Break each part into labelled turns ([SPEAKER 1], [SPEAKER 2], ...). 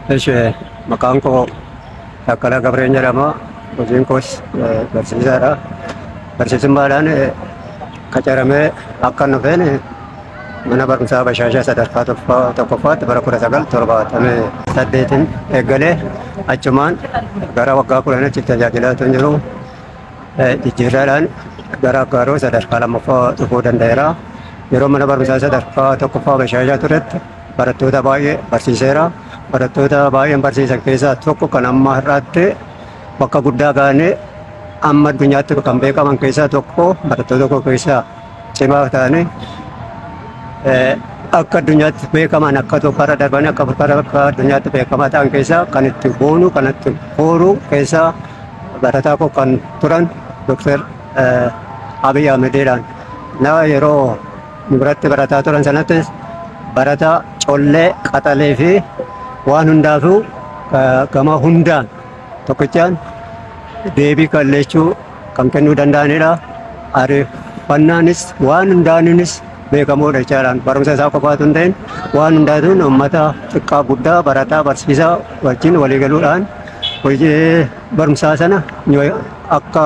[SPEAKER 1] Ishee maqaan koo Taakkalaa Gabreen jedhama. Hojiin koos barsiisaadha. Barsiisummaadhaan qacaramee akka dhufeen mana barumsaa Bashaashaa sadarkaa tokkoffaatti bara 1978 eegalee achumaan gara waggaa 10 achi tajaajilaa tun jiru. Jijjiirraadhaan gara Aggaaroo sadarkaa lammaffaa dhufuu danda'eera. Yeroo mana barumsaa sadarkaa tokkoffaa Bashaashaa turetti barattoota baay'ee barsiiseera. Barattoota baay'een barsiisan keessaa tokko kan amma har'aatti bakka guddaa ga'anii amma addunyaatti kan beekaman keessaa tokko barattoota koo keessaa cimaa ta'anii akka addunyaatti beekaman akka tokkorra darbanii akka akka addunyaatti beekamaa ta'an keessaa kan itti boonu kan itti hooru keessaa barataa koo kan turan Dr. Abiy Ahmediidhaan na yeroo nu biratti barataa turan sanattis barataa collee qaxalee fi waan hundaafuu gama hundaan tokkichaan deebii kalleechuu kan kennuu danda'anidha. Ariifannaanis waan hundaaninis beekamoodha jechaadhaan barumsa isaa qofaatu hin ta'in waan hundaatuun uummata xiqqaa guddaa barataa barsiisaa wajjin waliigaluudhaan hojii barumsaa sana akka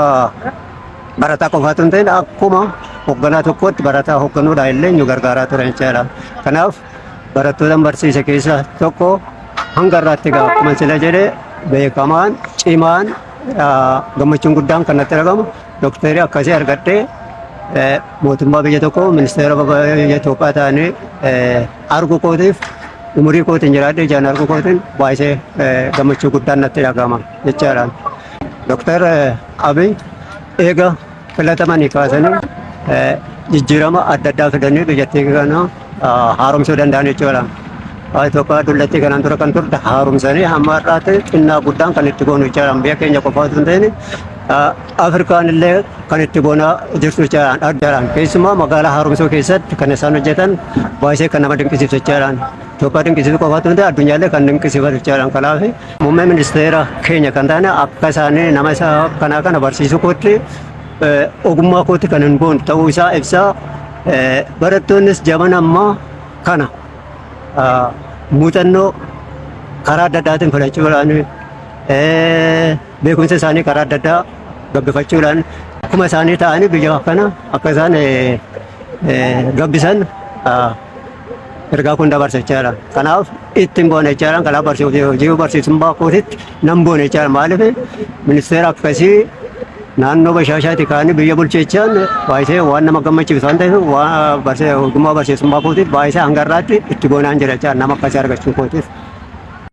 [SPEAKER 1] barataa qofaatu hin ta'in akkuma hoogganaa tokkootti barataa hoogganuudhaan illee nu gargaaraa turan jechaadha. Kanaaf barattoota barsiise keessaa tokko hanga irraatti egaa akkuma sila jedhe beekamaan cimaan gammachuun guddaan kan natti dhagamu dooktarii akkasii argadhee mootummaa biyya tokko ministeera biyya Itoophiyaa ta'anii arguu kootiif umurii kootiin jiraadhee ijaan arguu kootiin baay'ee gammachuu guddaan natti dhagama jechaadha. Dooktar Abiy eega filatamanii kaasanii jijjiirama adda addaa fidanii biyyattii kana haaromsuu danda'an jechuudha. Itoophiyaa dullattii kanaan dura kan turte haaromsanii hamma har'aatti xinnaa guddaan kan itti goonu jechaadha. Biyya keenya qofaa osoo hin ta'in Afrikaan illee kan itti goonaa jirtu jechaadha. Keessumaa magaalaa haaromsuu keessatti kan isaan hojjetan baay'ee kan nama dinqisiisu jechaadha. Itoophiyaa dinqisiisuu qofaa osoo hin ta'in addunyaallee kan dinqisiifatu jechaadha. Kanaaf muummee ministeera keenya kan ta'an akka isaanii nama isa kanaa kana barsiisuu kootti ogummaa kootti kan hin boonu ta'uu isaa ibsaa. Barattoonnis jaban ammaa kana muuxannoo karaa adda addaatiin fudhachuudhaan beekumsa isaanii karaa adda addaa gabbifachuudhaan akkuma isaanii ta'anii biyya kana akka isaan gabbisan ergaa kun dabarsa jechaadha. Kanaaf ittiin boona jechaadha. Kanaaf hojii barsiisummaa kootitti nan boona jechaadha. Maaliif ministeera akkasii naannoo Bashaashaati kaanii biyya bulchechaan baay'isee waan nama gammachiisu waan ta'eef ogummaa barsiisummaa kootiif baay'isee hanga har'aatti itti boonaan jira jechaadha nama akkasii argachuu kootiif.